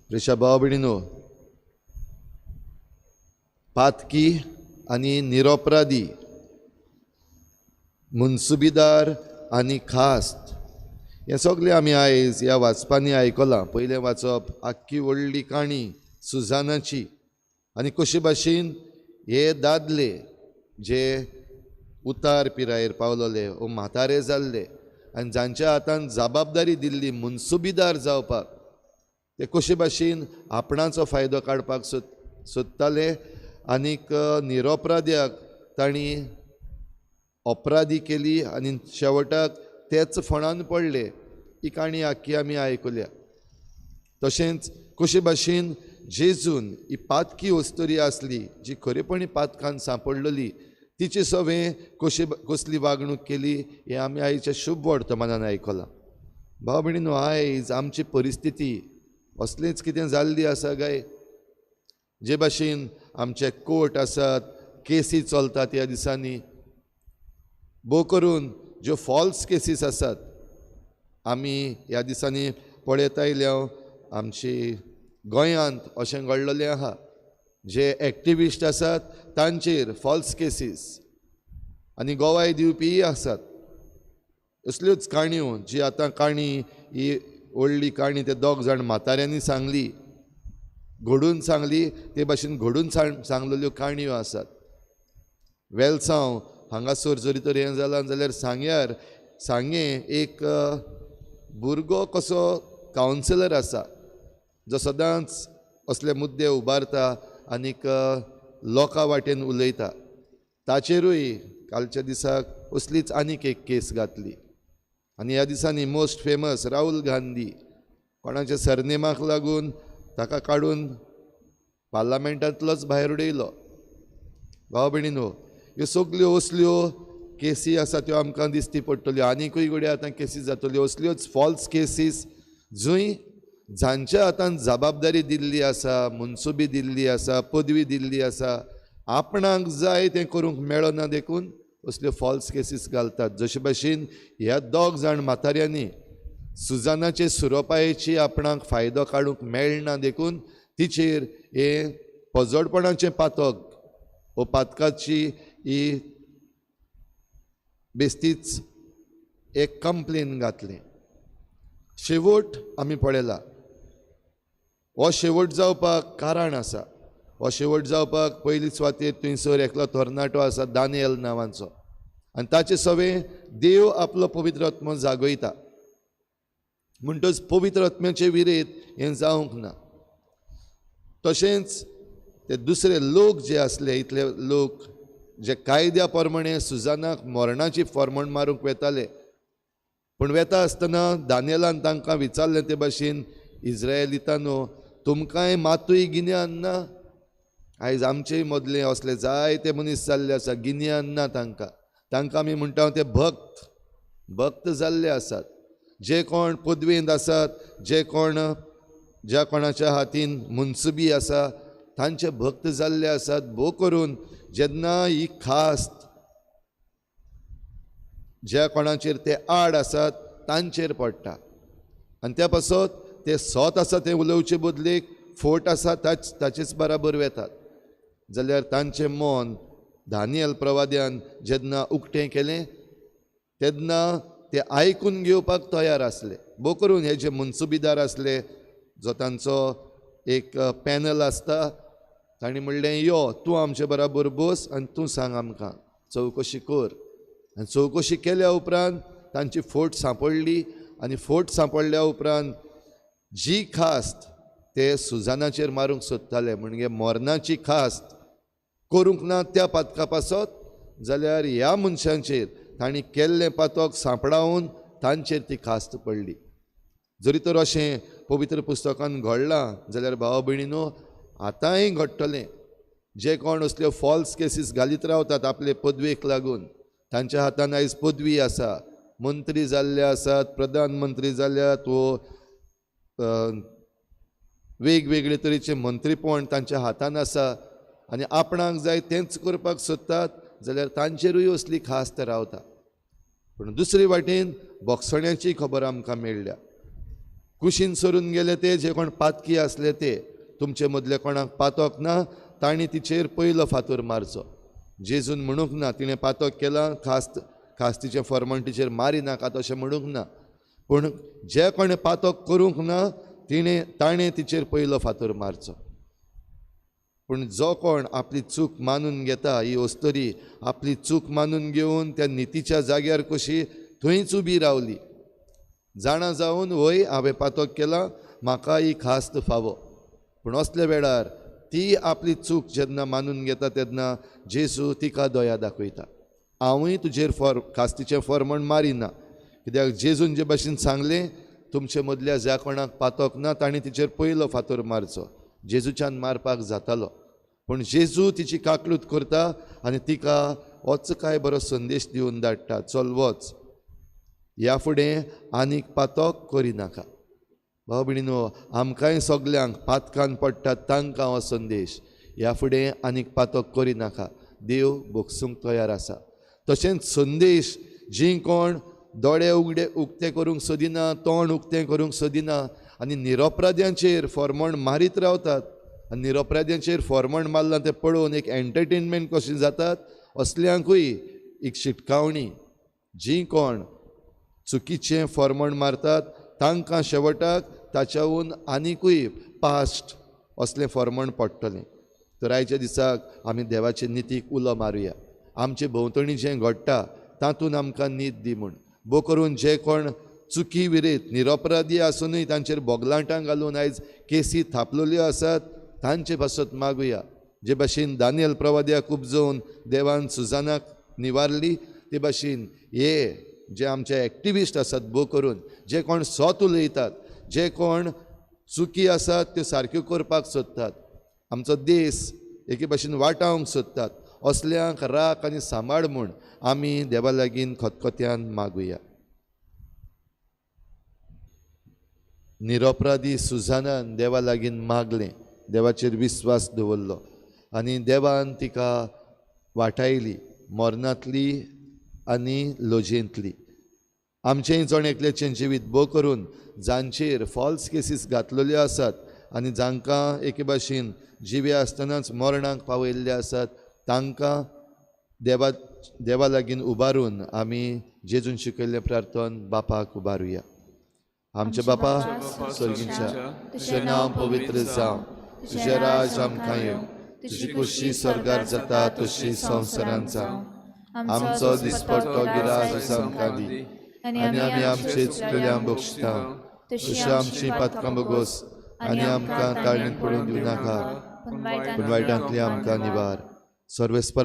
प्रेशा भाव भयणीनो, पातकी आनी निरोपराधी, मुन्सुबीदार आनी खास्त हें सगळें आमी आयज ह्या वाचपांनी आयकलां. पयलें वाचप आख्खी व्हडली काणी सुजानाची आनी कशे भाशेन हे दादले जे उतार पिरायेर पावलोले ओ म्हातारे जाल्ले आनी जांच्या हातान जबाबदारी दिल्ली मुन्सुबीदार जावपाक, ते कशे भाशेन आपणाचो फायदो काडपाक सोदताले आनीक निरोपराध्याक तांणी अपराधी केली आनी शेवटाक तेच फोंडान पडले. ही काणी आख्खी आमी आयकुल्या. तशेंच कशे भाशेन जेजून ही पातकी अस्तुरी आसली जी खरेपणी पातकान सांपडलेली तिचे सवें कशे कसली वागणूक केली हें आमी आयच्या शुभ वर्तमानान आयकलां. भाव भयणीनो, आयज आमची परिस्थिती असलीच कितें जाल्ली आसा काय? जे भाशेन आमचे कोर्ट आसात, केसी चलतात ह्या दिसांनी, भोव करून ज्यो फॉल्स केसीस आसात आमी ह्या दिसांनी पळयत आयल्या. आमची गोंयांत अशें घडलेलें आहा, जे एक्टिविस्ट आसात तांचेर फॉल्स केसीस आनी गोवाय दिवपीय आसात. असल्योच काणयो जी आतां काणी ही व्हडली काणी ते दोग जाण म्हाताऱ्यांनी सांगली, घडून सांगली, ते भाशेन घडून सांगलेल्यो काणयो आसात. वेलसांव हांगासर जरी तर हें जालां जाल्यार सांग्यार सांगें एक भुरगो कसो कावन्सिलर आसा जो सदांच असले मुद्दे उबारता आनीक लोकां वाटेन उलयता, ताचेरूय कालच्या दिसाक असलीच आनीक एक केस घातली. आनी ह्या दिसांनी मोस्ट फेमस राहुल गांधी कोणाच्या सरनेमाक लागून ताका काडून पार्लमेंटांतलोच भायर उडयलो. भाव भयणीनो, ह्यो सगल्यो असल्यो केसी आसा त्यो आमकां दिसती पडटल्यो. आनीकूय घडये आतां केसी जातल्यो असल्योच फॉल्स केसीस जंय जांच्या हातान जबाबदारी दिल्ली आसा, मुन्सुबी दिल्ली आसा, पदवी दिल्ली आसा, आपणाक जाय तें करूंक मेळना देखून असल्यो फॉल्स केसीस घालतात. जशे भाशेन ह्या दोग जाण म्हाताऱ्यांनी सुजानाचे सुरोपायेची आपणाक फायदो काडूंक मेळना देखून तिचेर हें पजोडपणाचें पातक वो पातकाची ही बेस्तीच एक कंप्लेन घातली. शेवट आमी पळयला, हो शेवट जावपाक कारण आसा. हो शेवट जावपाक पयली सुवातेर थंयसर एकलो तरणाटो आसा दानियल नांवाचो आनी ताचे सवें देव आपलो पवित्र आत्मो जागयता. म्हणटच पवित्र आत्म्याचे विरेत हें जावंक ना. तशेंच ते दुसरे लोक जे आसले, इतले लोक जे कायद्या प्रमाणे सुजानाक मरणाची फॉर्मण मारूंक वेताले, पूण वेता आसतना दानियलान तांकां विचारलें ते भाशेन, इज्रायलितानो तुमकांय मातूय गिन्यान ना? आयज आमचे मदले असले जायते मनीस जाल्ले आसा, गिन्यान ना तांकां. तांकां आमी म्हणटा ते भक्त, भक्त जाल्ले आसात. जे कोण पदवेंत आसात, जे कोण ज्या कोणाच्या हातीन मुन्सुबी आसा तांचे भक्त जाल्ले आसात. भोव करून जेन्ना ही खास्त ज्या कोणाचेर ते आड आसात तांचेर पडटा आनी त्या पासत ते सत आसा तें उलोवचे बदलेक फोट आसा ताचेच बराबर वेतात. जाल्यार तांचें मन दानियल प्रवाद्यान जेन्ना उक्तें केलें तेन्ना ते आयकून घेवपाक तयार आसले. भोव करून हे जे मुन्सुबीदार आसले जो तांचो एक पॅनल आसता तांणी म्हणलें, यो तूं आमचे बराबर बस आनी तूं सांग आमकां, चवकशी कर. आनी चवकशी केल्या उपरांत तांची फोट सांपडली आनी फोट सांपडल्या उपरांत जी खास्त ते सुजानाचेर मारूंक सोदताले म्हणजे मरणाची खास्त करूंक ना त्या पातका पासत, जाल्यार ह्या मनशांचेर तांणी केल्लें पातक सांपडावन तांचेर ती खास्त पडली. जरी तर अशें पवित्र पुस्तकान घडलां जाल्यार भाव भयणीनो आतांय घडटलें. जे कोण असल्यो फॉल्स केसीस घालीत रावतात आपले पदवेक लागून, तांच्या हातान आयज पदवी आसा, मंत्री जाल्ले आसात, प्रधानमंत्री जाल्यात वो वेगवेगळे तरेचे मंत्रीपण तांच्या हातान आसा आनी आपणाक जाय तेंच करपाक सोदतात, जाल्यार तांचेरूय असली खास्त रावता. पूण दुसरे वाटेन बोगसण्याची खबर आमकां मेळ्ळ्या. कुशीन सरून गेले ते जे कोण पातकी आसले ते. तुमचे मदले कोणाक पातक ना तांणी तिचेर पयलो फातर मारचो. जेजून म्हणूंक ना तिणें पातक केलां खास्तीचें फॉर्मण तिचेर मारी नाकात अशें म्हणूंक ना, पूण जे कोणें पातक करूंक ना ताणें तिचेर पयलो फातर मारचो. पूण जो कोण आपली चूक मानून घेता, ही अस्तुरी आपली चूक मानून घेवन त्या नितीच्या जाग्यार कशी थंयच उबी रावली, जाणा जावन वय हांवें पातक केलां, म्हाका ही खास्त फावो. पूण असल्या वेळार ती आपली चूक जेन्ना मानून घेता तेन्ना जेजू तिका दया दाखयता. हांवूय तुजेर खास्तीचें फॉर्मण मारिना, कित्याक जेजून जे भाशेन सांगलें तुमचे मदल्या ज्या कोणाक पातक ना तांणी तिचेर पयलो फातर मारचो. जेजूच्यान मारपाक जातालो, पूण जेजू तिची काकलूत करता आनी तिका होच काय बरो संदेश दिवन धाडटा, चल वच, ह्या फुडें आनीक पातक करिनाका. भाव भयणीनो, आमकांय सगल्यांक पातकान पडटात तांकां हो संदेश, ह्या फुडें आनीक पातक करिनाका, देव भोगसूंक तयार आसा. तशेंच संदेश जी कोण दोळे उक्ते करूंक सोदिना, तोंड उक्तें करूंक सोदिना आनी निरपराध्यांचेर फॉर्मण मारीत रावतात आनी निरपराध्यांचेर फॉर्मण मारलां तें पळोवन एक एंटरटेनमेंट कशें जातात, असल्यांकूय एक शिटकावणी, जी कोण चुकीचें फॉर्मण मारतात तांकां शेवटाक ताच्याहून आनिकूय पास्ट असलें फॉर्मण पडटलें. तर आयच्या दिसाक आमी देवाचे नितीक उलो मारुया. आमचे भोंवतणी जें घडटा तातूंत आमकां नीत दी म्हूण. भो करून जे कोण चुकी विरयत निरपराधी आसुनूय तांचेर बोगलांटां घालून आयज केसी थापलेल्यो आसात तांचे पासत मागुया. जे भाशेन दानियल प्रवाद्याक उपजोवन देवान सुजानाक निवारली, ते भाशेन हे जे आमचे एक्टिविस्ट आसात, भो करून जे कोण सत उलयतात, जे कोण चुकी आसात त्यो सारक्यो करपाक सोदतात, आमचो देश एके भाशेन वाटावंक सोदतात, असल्यांक राख आनी सांबाळ म्हूण आमी देवा लागीं खतखत्यान मागुया. निरपराधी सुजानान देवा लागीं मागलें, देवाचेर विस्वास दवरलो आनी देवान तिका वाटायली मरणांतली आनी लजेंतली. आमचेंय जण एकल्याचें जिवीत भो करून जांचेर फॉल्स केसीस घातलेल्यो आसात आनी जांकां एके भाशेन जिवे आसतनाच मरणाक पावयल्ले आसात तांकां देवा लागीं उबारून आमी जेजून शिकयल्लें प्रार्थन बापाक उबारुया. आमच्या बापा स्वर्गीच्या, तुजें नांव पवित्र जावं, तुजें राज आमकां येवं, तुजी खुशी स्वर्गार जाता तशी संवसारांत जावं. आमचो दिसपट्टो गिरास आमकां दी आनी आमी आमचे चुकलेल्यांक बक्षिता तशी आमची पातकां भोगोस आनी आमकां ताळणींत पडून दिवं नाका, पूण वायटांतली आमकां निवार. सर्वेस्पर